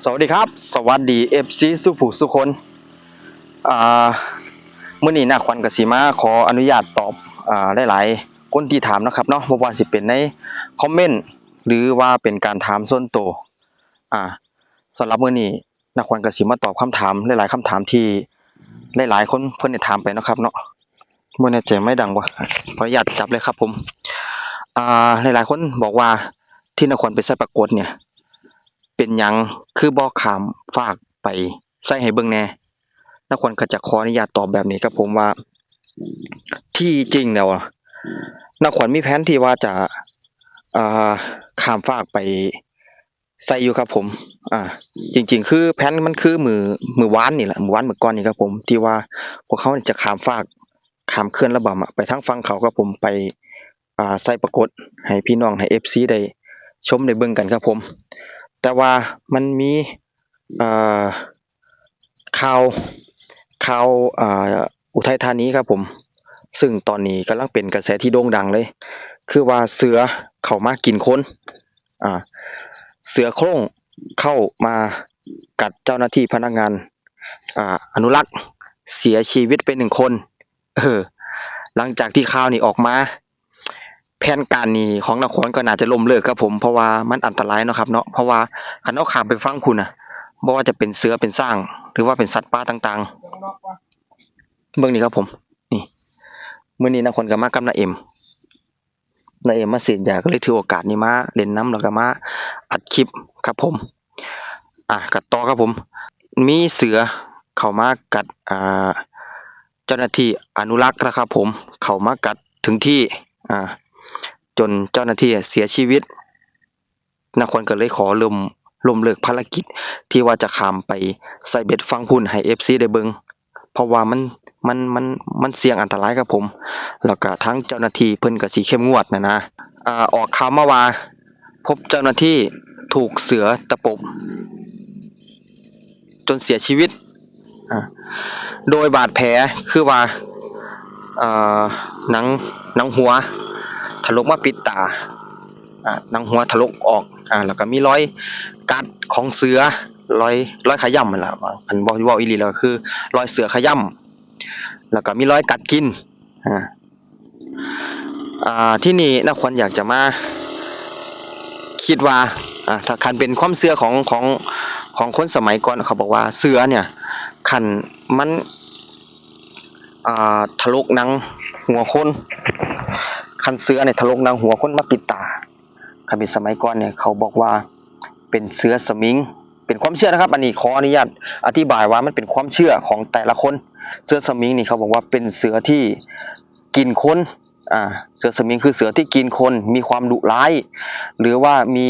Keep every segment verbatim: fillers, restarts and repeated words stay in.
สวัสดีครับ สวัสดี เอฟซี สุผู้สุคน อ่า มื้อนี้นาขวัญกสิมาขออนุญาตตอบ อ่า หลายๆ คนที่ถามนะครับเนาะ บ่ว่าสิเป็นในคอมเมนต์ หรือว่าเป็นการถามส่วนตัว อ่า สำหรับมื้อนี้นาขวัญกสิมาตอบคำถามหลายๆ คำถามที่หลายๆ คนเพิ่นได้ถามไปเนาะครับเนาะ บ่แน่ใจไมค์ดังบ่ ขออนุญาตจับเลยครับผม อ่า หลายๆ คนบอกว่าที่นาขวัญไปใส่ปรากฏเนี่ย เป็นหยังคือบ่ข้ามฟากไปใส่ให้เบิ่งแหน่ นาขวัญก็จะขออนุญาตตอบแบบนี้ครับผมว่า ที่จริงแล้วนาขวัญมีแผนที่ว่าจะ อ่า ข้ามฟากไปใส่อยู่ครับผม อ่า จริงๆ คือแผนมันคือมื้อ มื้อวานนี่แหละ มื้อวานมื้อก่อนนี่ครับผม ที่ว่าพวกเขาจะข้ามฟาก ข้ามเขื่อนระบำอะ ไปทางฝั่งเขาครับผม ไป อ่า ใส่ปรากฏให้พี่น้อง ให้ เอฟซี ได้ชมได้เบิ่งกันครับผม แต่ว่ามันมี เอ่อ ข่าว ข่าว อ่า อุทัยธานีครับผม ซึ่งตอนนี้กำลังเป็นกระแสที่โด่งดังเลย คือว่าเสือเข้ามากินคน อ่า เสือโคร่งเข้ามากัดเจ้าหน้าที่พนักงาน อ่า อนุรักษ์ เสียชีวิตไปหนึ่งคน เออ หลังจากที่ข่าวนี้ออกมา แผนการนี้ของนาขวัญก็น่าจะล้มเลิกครับผม เพราะว่ามันอันตรายเนาะครับเนาะ เพราะว่าคันเฮาข้ามไปฝั่งพุ้นน่ะ บ่ว่าจะเป็นเสือเป็นช้าง หรือว่าเป็นสัตว์ป่าต่างๆ เบิ่งนี่ครับผม นี่ มื้อนี้นาขวัญก็มากับน้าเอ็ม น้าเอ็มมาฉีดยา ก็เลยถือโอกาสนี้มาเล่นนำ แล้วก็มาอัดคลิปครับผม อ่ะ ก็ต่อครับผม มีเสือเข้ามากัด อ่า เจ้าหน้าที่อนุรักษ์นะครับผม เข้ามากัดถึงที่ อ่า จนเจ้าหน้าที่เสียชีวิต นาขวัญก็เลยขอล้ม ล้มเลิกภารกิจที่ว่าจะข้ามไปใส่เบ็ดฝั่งพุ้นให้ เอฟซี ได้เบิ่ง เพราะว่ามัน มัน มัน มันเสี่ยงอันตรายครับผม แล้วก็ทางเจ้าหน้าที่เพิ่นก็สิเข้มงวดนะนะ อ่า ออกข่าวมาว่า พบเจ้าหน้าที่ถูกเสือตะปบ จนเสียชีวิต อ่า โดยบาดแผลคือว่า เอ่อ หนัง หนังหัวถลกมาปิดตา อ่า หนังหัวถลกออก อ่า แล้วก็มีรอยกัดของเสือ รอย รอยขย้ำนั่นล่ะ คันเว้า เว้าอีหลีแล้วก็คือรอยเสือขย้ำ แล้วก็มีรอยกัดกิน อ่า อ่า ที่นี่นาขวัญอยากจะมาคิดว่า อ่า ถ้าคันเป็นความเชื่อของ ของ ของคนสมัยก่อน เขาบอกว่าเสือเนี่ย คันมัน อ่า ถลกหนังหัวคน คันเสือเนี่ยถลกหนังหัวคนมาปิดตา คันเป็นสมัยก่อนเนี่ย เขาบอกว่าเป็นเสือสมิง เป็นความเชื่อนะครับ อันนี้ขออนุญาตอธิบายว่ามันเป็นความเชื่อของแต่ละคน เสือสมิงนี่เขาบอกว่าเป็นเสือที่กินคน อ่า เสือสมิงคือเสือที่กินคน มีความดุร้าย หรือว่ามี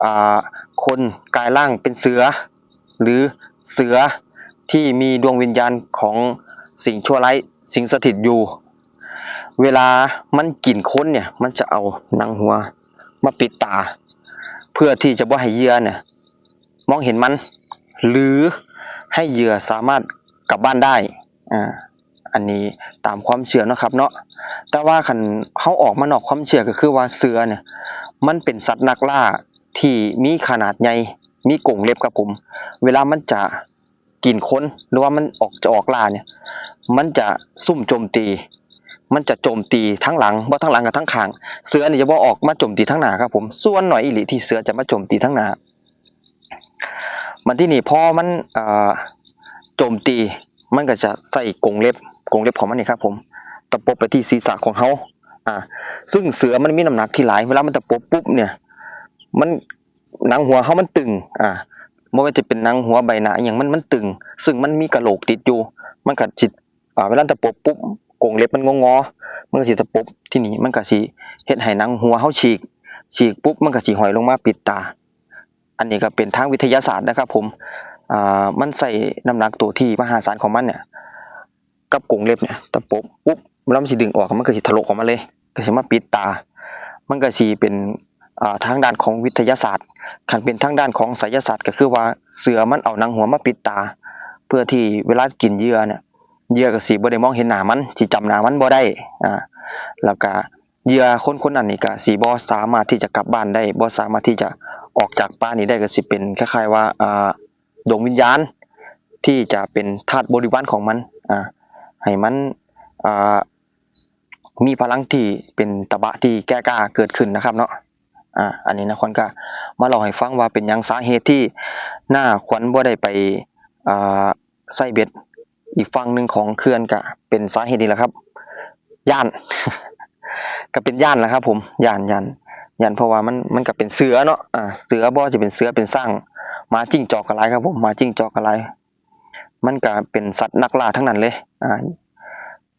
อ่า คนกลายร่างเป็นเสือ หรือเสือที่มีดวงวิญญาณของสิ่งชั่วร้ายสิงสถิตอยู่ เวลามันกินคนเนี่ย มันจะเอาหนังหัวมาปิดตา เพื่อที่จะบ่ให้เหยื่อเนี่ย มองเห็นมัน หรือให้เหยื่อสามารถกลับบ้านได้ อ่า อันนี้ตามความเชื่อเนาะครับเนาะ แต่ว่าคันเฮาออกมานอกความเชื่อก็คือว่าเสือเนี่ย มันเป็นสัตว์นักล่าที่มีขนาดใหญ่ มีกรงเล็บครับผม เวลามันจะกินคน หรือว่ามันออก จะออกล่าเนี่ย มันจะซุ่มโจมตี มันจะโจมตีทั้งหลัง บ่ทั้งหลังกับทั้งข้าง เสือนี่จะบ่ออกมาโจมตีทั้งหน้าครับผม ส่วนน้อยอีหลีที่เสือจะมาโจมตีทั้งหน้า บัดทีนี้พอมัน เอ่อ โจมตี มันก็จะใส่กรงเล็บ กรงเล็บของมันนี่ครับผม ตะปบไปที่ศีรษะของเฮา อ่า ซึ่งเสือมันมีน้ำหนักที่หลาย เวลามันตะปบปุ๊บเนี่ย มัน หนังหัวเฮามันตึง อ่า บ่ว่าจะเป็นหนังหัว ใบหน้าอิหยัง มัน มันตึง ซึ่งมันมีกะโหลกติดอยู่ มันก็สิ อ่า เวลาตะปบปุ๊บ กรงเล็บมันงอๆ มันก็สิตะปบ ทีนี้มันก็สิเฮ็ดให้หนังหัวเฮาฉีก ฉีกปุ๊บ มันก็สิห้อยลงมาปิดตา อันนี้ก็เป็นทางวิทยาศาสตร์นะครับผม อ่า มันใช้น้ำหนักตัวที่มหาศาลของมันเนี่ย กับกรงเล็บเนี่ย ตะปบปุ๊บ แล้วมันสิดึงออก มันก็สิถลกออกมาเลย ก็สิมาปิดตา มันก็สิเป็น อ่า ทางด้านของวิทยาศาสตร์ คันเป็นทางด้านของไสยศาสตร์ก็คือว่าเสือมันเอาหนังหัวมาปิดตา เพื่อที่เวลากินเหยื่อเนี่ย เหยื่อก็สิบ่ได้มองเห็นหน้ามัน สิจำหน้ามันบ่ได้ อ่า แล้วก็เหยื่อคนคนนั้นนี่ก็สิบ่สามารถที่จะกลับบ้านได้ บ่สามารถที่จะออกจากป่านี้ได้ ก็สิเป็นคล้ายๆว่า อ่า ดวงวิญญาณ ที่จะเป็นธาตุบริวารของมัน อ่า ให้มัน อ่า มีพลังที่เป็นตบะที่แก่กล้าเกิดขึ้นนะครับเนาะ อ่า อันนี้นาขวัญก็มาเล่าให้ฟังว่าเป็นหยังสาเหตุที่นาขวัญบ่ได้ไป อ่า ใส่เบ็ดอีกฝั่งหนึ่งของเขื่อน ก็เป็นสาเหตุนี้แหละครับ ย้าน ก็เป็นย้านแหละครับผม ย้าน ย้าน ย้าน เพราะว่ามัน มันก็เป็นเสือเนาะ อ่า เสือ บ่ว่าจะเป็นเสือ เป็นช้าง หมาจิ้งจอกก็หลายครับผม หมาจิ้งจอกก็หลาย มันก็เป็นสัตว์นักล่าทั้งนั้นเลย อ่า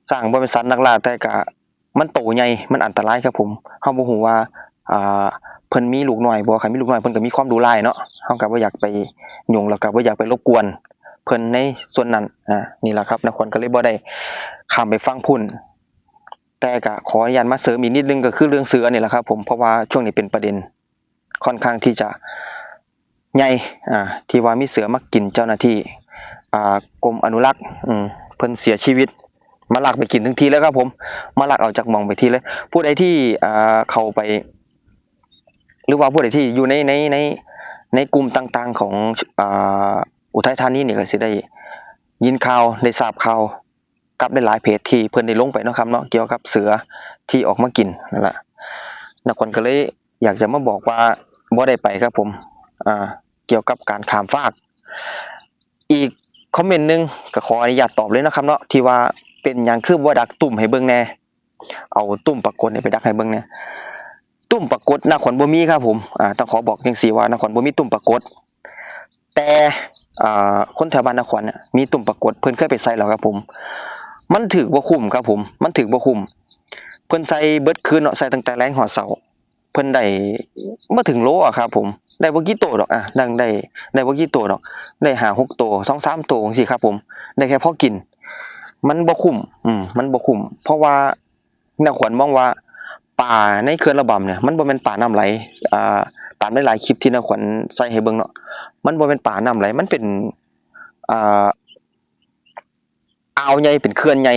ช้างบ่เป็นสัตว์นักล่า แต่ก็มันโตใหญ่ มันอันตรายครับผม เราบ่ฮู้ว่า อ่า เพิ่นมีลูกน้อยบ่ คันมีลูกน้อยเพิ่นก็มีความดุร้ายเนาะ เราก็บ่อยากไปยุ่ง แล้วก็บ่อยากไปรบกวนเพิ่นในส่วนนั้น อ่า นี่ล่ะครับ นาขวัญก็เลยบ่ได้ข้ามไปฝั่งพุ้น แต่ก็ขออนุญาตมาเสริมอีกนิดนึง ก็คือเรื่องเสือนี่แหละครับผม เพราะว่าช่วงนี้เป็นประเด็นค่อนข้างที่จะใหญ่ อ่า ที่ว่ามีเสือมากินเจ้าหน้าที่ อ่า กรมอนุรักษ์ อืม เพิ่นเสียชีวิต มาลักไปกินถึงที่เลยครับผม มาลักเอาจากหม่องไปที่เลย ผู้ใดที่ อ่า เข้าไป หรือว่าผู้ใดที่อยู่ใน ใน ใน ในกลุ่มต่างๆของ อ่า อุทัยธานีนี่ก็สิได้ยินข่าว ได้ทราบข่าวกับหลายๆเพจที่เพิ่นได้ลงไปเนาะครับเนาะ เกี่ยวกับเสือที่ออกมากินนั่นล่ะ นาขวัญก็เลยอยากจะมาบอกว่าบ่ได้ไปครับผม อ่า เกี่ยวกับการข้ามฟาก อีกคอมเมนต์หนึ่งก็ขออนุญาตตอบเลยนะครับเนาะ ที่ว่าเป็นหยังคือบ่ดักตุ่มให้เบิ่งแหน่ เอาตุ่มปรากฏนี่ไปดักให้เบิ่งแหน่ ตุ่มปรากฏนาขวัญบ่มีครับผม อ่า ต้องขอบอกจังซี่ว่านาขวัญบ่มีตุ่มปรากฏ แต่ อ่า คนแถวบ้านนาขวัญเนี่ยมีตุ่มปรากฏ เพิ่นเคยไปใส่แล้วครับผม มันถืกบ่คุ้มครับผม มันถืกบ่คุ้ม เพิ่นใส่เบิดคืนเนาะ ใส่ตั้งแต่แลงฮอดเช้า เพิ่นได้บ่ถึงโลอะครับผม ได้บ่กี่โตดอก อ่ะ ได้ ได้ ได้บ่กี่โตดอก ได้ห้าหกโต สองสามโตจังซี้ครับผม ได้แค่พอกิน มันบ่คุ้ม อืม มันบ่คุ้ม เพราะว่านาขวัญมองว่าปลาในเขื่อนระบำเนี่ย มันบ่แม่นปลาน้ำไหล อ่า ตามหลายๆคลิปที่นาขวัญใส่ให้เบิ่งเนาะ มันบ่แม่นปลาน้ำไหล มันเป็น อ่า อ่าวใหญ่ เป็นเขื่อนใหญ่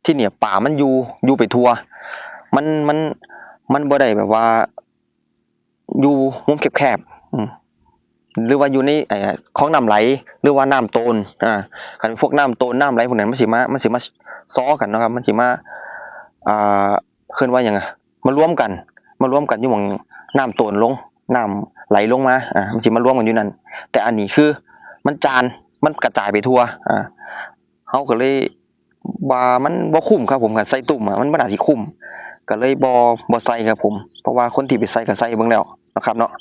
ที่เนี่ยปลามันอยู่ อยู่ไปทั่ว มัน มัน มันบ่ได้แบบว่า อยู่มุมแคบๆ อืม หรือว่าอยู่ใน เอ่อ คลองน้ำไหล หรือว่าน้ำโตน อ่า คันพวกน้ำโตน น้ำไหลพวกนั้น มันสิมา มันสิมาซ้อกันเนาะครับ มันสิมา อ่า เอิ้นว่าหยังอะ มารวมกัน มารวมกันอยู่หม่องน้ำโตนลง น้ำไหลลงมา อ่า มันสิมารวมกันอยู่นั่น แต่อันนี้คือมันจาน มันกระจายไปทั่ว อ่า เฮาก็เลยว่ามันบ่คุ้มครับผม คันใส่ตุ่มอะ มันบ่น่าสิคุ้ม ก็เลยบ่ บ่ใส่ครับผม เพราะว่าคนที่ไปใส่ก็ใส่เบิ่งแล้วนะครับเนาะ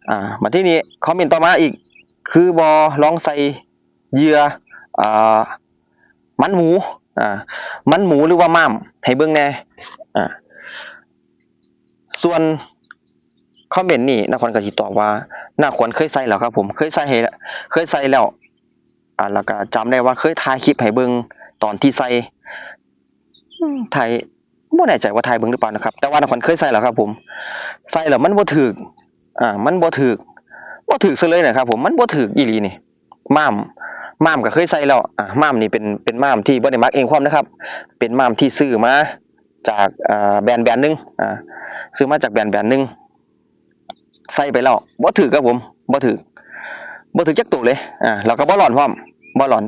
อ่า มาที่นี่คอมเมนต์ต่อมาอีก คือบ่ลองใส่เหยื่อ อ่า มันหมู อ่า มันหมูหรือว่าม้ามให้เบิ่งแหน่ อ่า ส่วนคอมเมนต์นี่นาขวัญก็สิตอบว่า นาขวัญเคยใส่แล้วครับผม เคยใส่ให้ เคยใส่แล้ว อ่า แล้วก็จำได้ว่าเคยถ่ายคลิปให้เบิ่งตอนที่ใส่ อืม ถ่าย บ่แน่ใจว่าถ่ายเบิ่งหรือเปล่านะครับ แต่ว่านาขวัญเคยใส่แล้วครับผม ใส่แล้วมันบ่ถืก อ่า มันบ่ถืก บ่ถืกซะเลยนะครับผม มันบ่ถืกอีหลีนี่ ม้าม ม้ามก็เคยใส่แล้ว อ่า ม้ามนี่เป็น เป็นม้ามที่บ่ได้มักเองความนะครับ เป็นม้ามที่ซื้อมาจาก อ่า แบรนด์แบรนด์หนึ่ง อ่า ซื้อมาจากแบรนด์แบรนด์หนึ่ง ใส่ไปแล้ว บ่ถืกครับผม บ่ถืก บ่ถืกจักตัวเลย อ่า แล้วก็บ่ร้อนพร้อม บ่ร้อน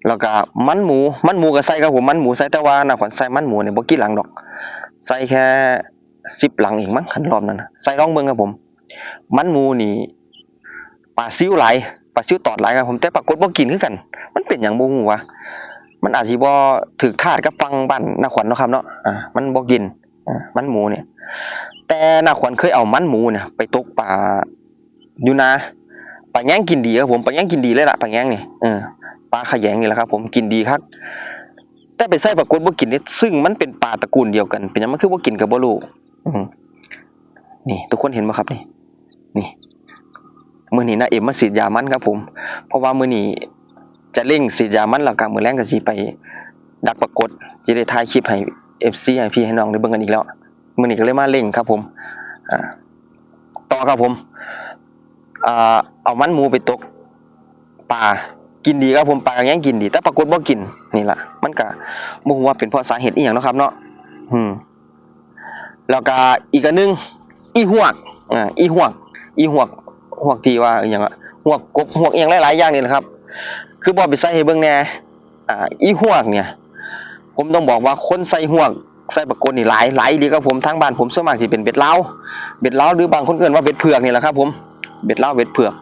แล้วก็มันหมู มันหมูก็ใส่ครับผม มันหมูใส่ แต่ว่านาขวัญใส่มันหมูนี่บ่กี่หลังดอก ใส่แค่สิบหลังเองมั้ง คันรอบนั้นน่ะ ใส่ลองเบิ่งครับผม มันหมูนี่ ปลาซิวหลาย ปลาซิวตอดหลายครับผม แต่ปรากฏบ่กินคือกัน มันเป็นหยังบ่ฮู้วะ มันอาจสิบ่ถืกธาตุกับฝั่งบ้านนาขวัญเนาะครับเนาะ อ่า มันบ่กิน อ่า มันหมูเนี่ย แต่นาขวัญเคยเอามันหมูเนี่ยไปตกปลาอยู่นา ปลาแยงกินดีครับผม ปลาแยงกินดีเลยล่ะ ปลาแยงนี่ เออ ปลาขะแยงนี่แหละครับผม กินดีคัก แต่ไปใส่ปรากฏบ่กินเนี่ย ซึ่งมันเป็นปลาตระกูลเดียวกัน เป็นหยังมันคือบ่กินก็บ่รู้ อืม นี่ ทุกคนเห็นบ่ครับนี่ นี่ มื้อนี้น้าเอ็มมาฉีดยามันครับผม เพราะว่ามื้อนี้จะเร่งฉีดยามัน แล้วก็มื้อแลงก็สิไปดักปรากฏ สิได้ถ่ายคลิปให้เอฟซี ให้พี่ให้น้องได้เบิ่งกันอีกแล้ว มื้อนี้ก็เลยมาเร่งครับผม อ่า ต่อครับผม อ่า เอามันหมูไปตกปลา กินดีครับผม ปลาก็ยังกินดี แต่ปรากฏบ่กิน นี่ล่ะ มันก็บ่ฮู้ว่าเป็นเพราะสาเหตุอิหยังเนาะครับเนาะ อืม แล้วก็อีกอันหนึ่ง อีฮวก อ่า อีฮวก อีฮวก ฮวกที่ว่าอิหยังอะ ฮวกกบฮวกอิหยังหลายๆอย่างนี่แหละครับ คือบ่ไปใส่ให้เบิ่งแหน่ อ่า อีฮวกเนี่ย ผมต้องบอกว่าคนใส่ฮวกใส่ปรากฏนี่หลายหลายดีครับผม ทางบ้านผมส่วนมากสิเป็นเบ็ดลาว เบ็ดลาวหรือบางคนเอิ้นว่าเบ็ดเผือกนี่แหละครับผม เบ็ดลาวเบ็ดเผือก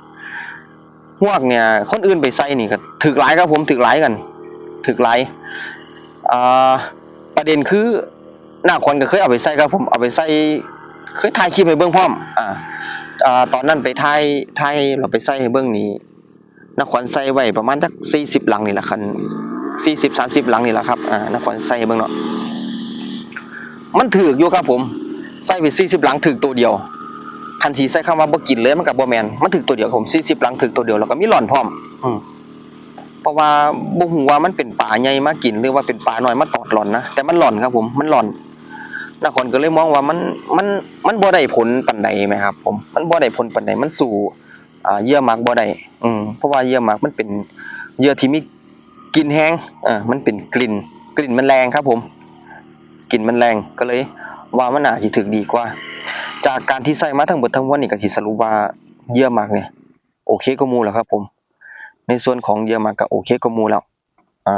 ฮวกเนี่ย คนอื่นไปใส่นี่ก็ถืกหลายครับผม ถืกหลายกัน ถืกหลาย อ่า ประเด็นคือ น้าขวัญก็เคยเอาไปใส่ครับผม เอาไปใส่ เคยถ่ายคลิปให้เบิ่งพร้อม อ่า อ่า ตอนนั้นไปถ่าย ถ่ายเราไปใส่ให้เบิ่งนี่ น้าขวัญใส่ไว้ประมาณจักสี่สิบหลังนี่แหละ คันสี่สิบ สามสิบหลังนี่แหละครับ อ่า น้าขวัญใส่ให้เบิ่งเนาะ มันถืกอยู่ครับผม ใส่ไปสี่สิบหลังถืกตัวเดียว คันสิใส่คำว่าบ่กินเลยมันก็บ่แม่น มันถืกตัวเดียวครับผม สี่สิบหลังถืกตัวเดียว แล้วก็มีหล่อนพร้อม อืม เพราะว่าบ่ฮู้ว่ามันเป็นปลาใหญ่มากิน หรือว่าเป็นปลาน้อยมาตอดหล่อนนะ แต่มันหล่อนครับผม มันหล่อน น้าขวัญก็เลยมองว่ามัน มัน มันบ่ได้ผลปานใดแหมครับผม มันบ่ได้ผลปานใด มันสู้ อ่า เหยื่อหมากบ่ได้ อืม เพราะว่าเหยื่อหมากมันเป็นเหยื่อที่มีกลิ่นแฮง เออ มันเป็นกลิ่น กลิ่นมันแรงครับผม กลิ่นมันแรง ก็เลยว่ามันน่าสิถืกดีกว่า จากการที่ใส่มาทั้งเบิดทั้งมวลนี่ก็สิสรุปว่าเหยื่อหมากเนี่ย โอเคกว่าหมู่แล้วครับผม ในส่วนของเหยื่อหมากก็โอเคกว่าหมู่แล้ว อ่า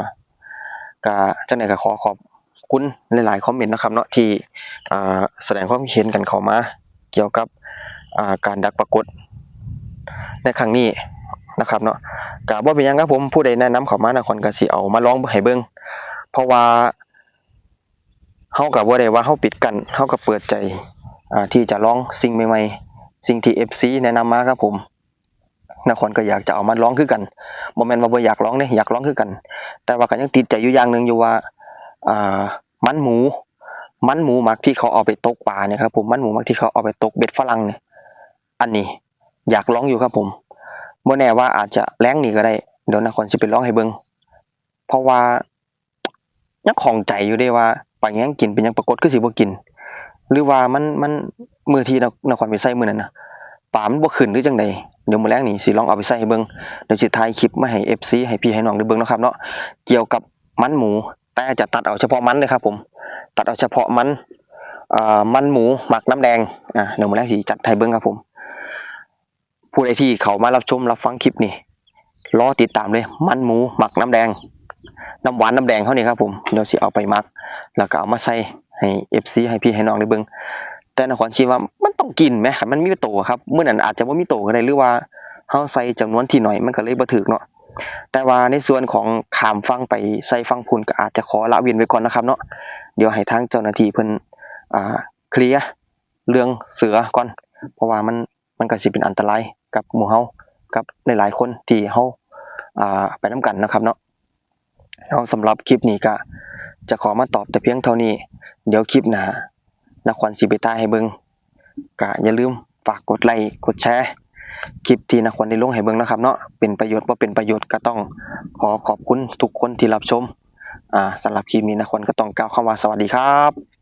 ก็จั่งใดก็ขอขอบคุณหลายๆคอมเมนต์นะครับเนาะ ที่ อ่า แสดงความคิดเห็นกันเข้ามา เกี่ยวกับ อ่า การดักปรากฏในครั้งนี้นะครับเนาะ ก็บ่เป็นหยังครับผม ผู้ใดแนะนำเข้ามา น้าขวัญก็สิเอามาลองให้เบิ่ง เพราะว่า เฮาก็บ่ได้ว่าเฮาปิดกั้น เฮาก็เปิดใจ อ่า ที่จะลองสิ่งใหม่ๆ สิ่งที่ เอฟซี แนะนำมาครับผม น้าขวัญก็อยากจะเอามาลองคือกัน บ่แม่นว่าบ่อยากลองเด้ อยากลองคือกัน แต่ว่าก็ยังติดใจอยู่อย่างหนึ่งอยู่ว่า อ่า มันหมู มันหมูหมักที่เขาเอาไปตกปลาเนี่ยครับผม มันหมูหมักที่เขาเอาไปตกเบ็ดฝรั่งเนี่ย อันนี้อยากลองอยู่ครับผม บ่แน่ว่าอาจจะแลงนี้ก็ได้ เดี๋ยวน้าขวัญสิไปลองให้เบิ่ง เพราะว่า ยังข้องใจอยู่เด้ว่าปลาแยงกินเป็นหยังปรากฏคือสิบ่กิน หรือว่ามัน มัน มื้อที่น้า น้าขวัญไปใส่มื้อนั้นน่ะ ปลามันบ่ขึ้นหรือจั่งใด เดี๋ยวมื้อแลงนี่สิลองเอาไปใส่ให้เบิ่ง เดี๋ยวสิถ่ายคลิปมาให้ เอฟซี ให้พี่ให้น้องได้เบิ่งเนาะครับเนาะ เกี่ยวกับมันหมู แต่จะตัดเอาเฉพาะมันเลยครับผม ตัดเอาเฉพาะมัน เอ่อ มันหมูหมักน้ำแดง อ่า เดี๋ยวมื้อแลงสิจัดให้เบิ่งครับผม ผู้ใดที่เข้ามารับชมรับฟังคลิปนี่ รอติดตามเลย มันหมูหมักน้ำแดง น้ำหวานน้ำแดงเฮานี่ครับผม เดี๋ยวสิเอาไปหมัก แล้วก็เอามาใส่ให้ เอฟซี ให้พี่ให้น้องได้เบิ่ง แต่น้าขวัญคิดว่ามันต้องกินแหม คันมันมีโตครับ มื้อนั้นอาจจะบ่มีโตก็ได้ หรือว่าเฮาใส่จำนวนที่น้อย มันก็เลยบ่ถืกเนาะ แต่ว่าในส่วนของข้ามฝั่งไปใส่ฝั่งพุ้นก็อาจจะขอละเว้นไว้ก่อนนะครับเนาะ เดี๋ยวให้ทางเจ้าหน้าที่เพิ่น อ่า เคลียร์เรื่องเสือก่อน เพราะว่ามัน มันก็สิเป็นอันตรายกับหมู่เฮา กับหลายๆคนที่เฮา อ่า ไปนำกันนะครับเนาะ เอา สำหรับคลิปนี้ก็จะขอมาตอบแต่เพียงเท่านี้ เดี๋ยวคลิปหน้าน้าขวัญสิไปถ่ายให้เบิ่ง ก็อย่าลืมฝากกดไลค์กดแชร์คลิปที่น้าขวัญได้ลงให้เบิ่งนะครับเนาะ เป็นประโยชน์บ่เป็นประโยชน์ก็ต้องขอขอบคุณทุกคนที่รับชม อ่า สำหรับคลิปนี้น้าขวัญก็ต้องกล่าวคำว่าสวัสดีครับ